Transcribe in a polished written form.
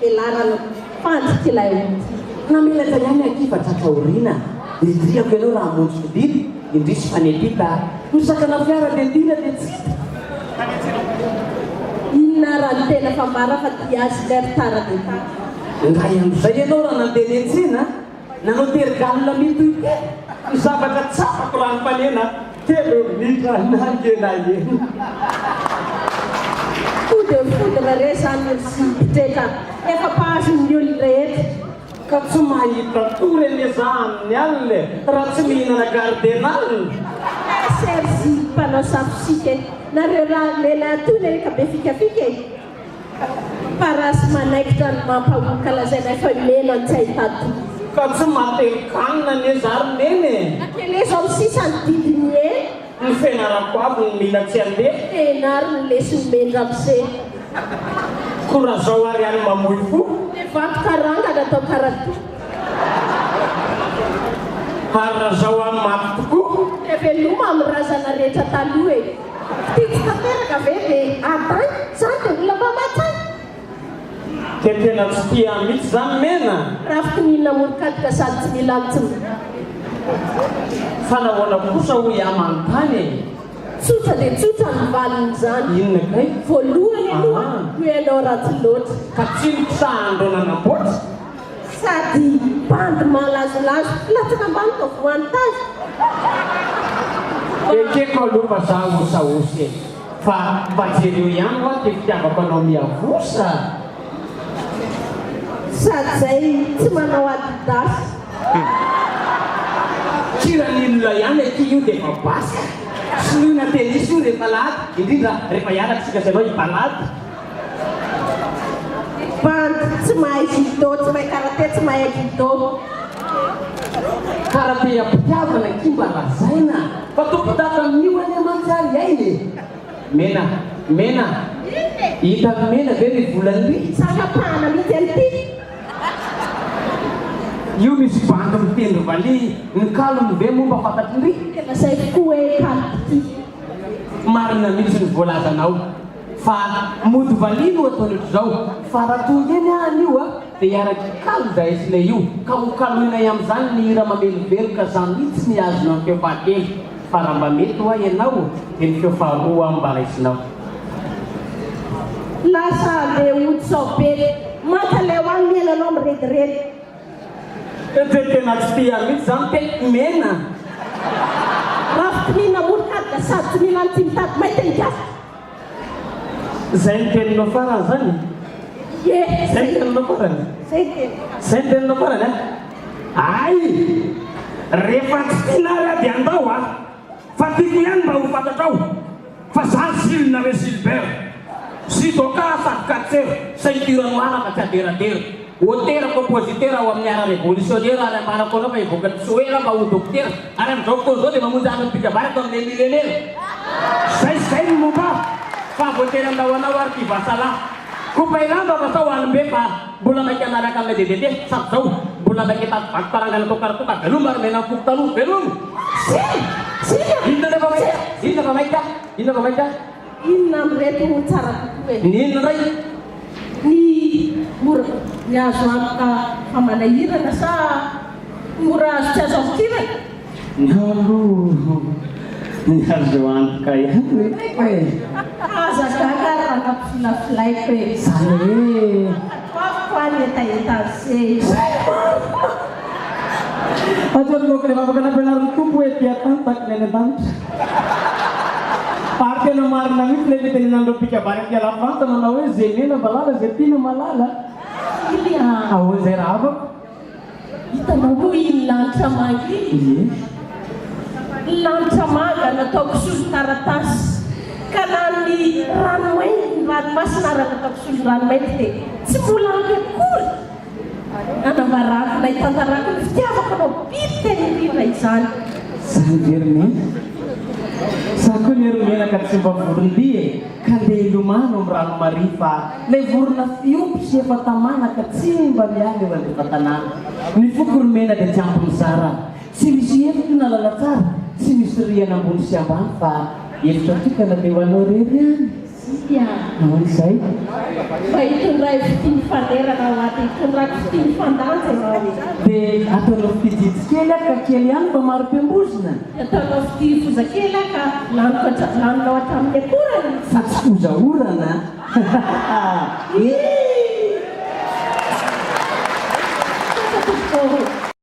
Velarana fandrika ilay ody. Namelatra ihany akia fa tratra aoriana. Dia driako ianao raha hamonjy fodiana. Indrisy fa niampita. Nisakana fiara dia tiana dia tsy hita. Inona raha ny tena fambara fa tia azy ilay ry tara dia tara. Indray andro izay ianao raha nandeha niantsena. Nanao tery galona mitohy tena. Ny zavatra tsapako raha nifanena. Telo minitra nangenahena. Coup de foudre re zany ry Zidreka efa mpahazo ny olon-drehetra. Ka tsy mahita tory anie za amin'ny alina e, raha tsy mihinana gardenal. Serge mpanao safosika e, nareo raha lehilahy atony anie ka be fikafika e. Parasy manaikitra ny mampahoaka lazaina fa mena ny tsy ahità-doha. Ka tsy matelin-kanina anie za ry neny e! Akelezo amin'ny sisa ny didin'ny eny. Ny fianarako avy no mila tsy handeha. Tenaro ny leson'ny mendramse. Koa raha zao ary any mamoy fo. Dia vato karangana atao karatoa. Ary raha zao any maty tokoa. Dia veloma amin'ny razana rehetra taloha e! Fitia tsy tanteraka ve dia adahy? Zany dia olona mba mahatsahy? Dia tena tsy tia ahy mihitsy zany Mena? Rafitry ny inona moron-kadoka sady tsy mila ny tsy Fa nahoana kosa hoy aho manontany e? Tsotra dia tsotra ny valin'izany. Inona kay? Voalohany aloha noho ianao ratsy loatra. Ka tsiniko sa andro nanamboatra? Sady bandy malazolazo latsaka ambany ka voan'ny tazo. Ekeko aloha fa za osaosy e! Fa mba jereo ihany hoa ty fitiavako anao miavosa. Sady zay tsy manao adidas. Kiran'ilona ihany akia io dia efa basy a! Soloina tennis io rehefa alahady, indrindra rehefa hiaraka isika sy ianao hi-balade. Bandy tsy mahay judo, tsy mahay karate, tsy mahay aikido. Karate am-pitiavana akia mba lazaina fa tompon-daka amin'io anie mantsy ary aina e! Mena, mena, hitan'i Mena ve ry volan'i ry? Tsara pahana mihitsy an'ity. Io misy bandy mitendry valiha, ny kalony ve moa mba fantatry ndry? Tena zay tokoa hoe kalom-pitia. Marina mihitsy ny voalazanao. Fa mody valiha no ataony otrzao fa raha tonga eny aho anio a dia hiaraka hikalo izahay sy ilay io ka ho kaloinay amin'izany ny hira mamelovelo ka za mihitsy ny azonao ny feo fahatelo fa raha mba mety hoa ianao dia ny feo faharoa aho mba raisinao. Lasa andeha hody sao be mankaleo any miaina anao mirediredy. Dia tena tsy tia mihitsy zany te mena. Rafitimina moro-kaditra sady tsy mila ny tsy mitady mainty ny gasy. Zay ny teninao farany zany? Ie. Zay ny teninao farany? Zay ny teniko. Zay ny teninao farany a? Ay! Rehefa tsy tiana ary aho dia andao a! Fa tiako ihany mba ho fantatrao fa za Gilles na hoe Gilbert. Judoka sady catcheur, ceinture noire fa tsy aderadera. Auteur, compositeur ao amin'ny art révolutionnaire ary ambarako anao fa hivoaka tsy ho ela mba ho dokotera. Ary amin'izao fotoana izao dia mamonjy andro ny mpikabary ato amin'ny millénaire. Zay sy zay ny momba ahy fa voatery handao anao ary ty vasala. Kopay lamba fa sao alim-be fa mbola maika hanaraka an'ilay DDT sady zao mbola maika hitady vato tarangana atao karatoka veloma ry menan'ny foko taloha veloma! Zina! Inona nefa maika? Inona fa maika? Inona fa maika? Inona amin'ireto no tsara kokoa e? Ny inona indray? Ny mora ny azo antoka fa manahirana sa mora azo tsy azo ampikirana? Ny aloha ny azo antoka ihany no hitako e! Aza gaga ary raha nampifilafilaiko e! Izany hoe. Ankatoaviko any hetahetan'se e! Marina! Atsoroako ilay vavaka nampianarin'ny Tompo hoe ety an-tany tahaka ny any an-danitra. Ary tena marina mihitsy ilay fitenenan'ireo mpikabary aty Lafrantsa manao hoe ze mena valala, ze tiana malala. Ily a! Ahoana izay rahavako? Hitanao moa iny lanitra manga iny? Ie. Ny lanitra manga nataoko solon-taratasy ka na ny ranomainty, ny ranomasina ara nataoko solon-dranomainty dia tsy mbola ampy akory. Nanambarako na hitantarako ny fitiavako anao biby teny indrindra izany. Zany ve ry Mena? Za koa anie ry Mena ka tsy mba voron-dia e, ka ndeha hilomano amin'ny rano maria fa ilay vorona fiompy sy efa tamana ka tsy mba miala eo andrefan-tanàna. Ny foko ry Mena dia tsy ampy mizara, tsy misy efitra na lalantsara, tsy misy rihana ambony sy ambany fa efitra tokana dia ho anao irery ihany. Tsia. Ahoana izay? Mba hitondray fitia mifanerana ho ahy, dia hitondrako fitia mifandanja ianao e. Dia ataonao fitia jijy kely aho ka kely ihany fa maro-piambozona. Dia ataonao fitia foza kely aho ka laniko hatra, laninao hatramin'ny akorany. Fa tsy foza orana a! Ih!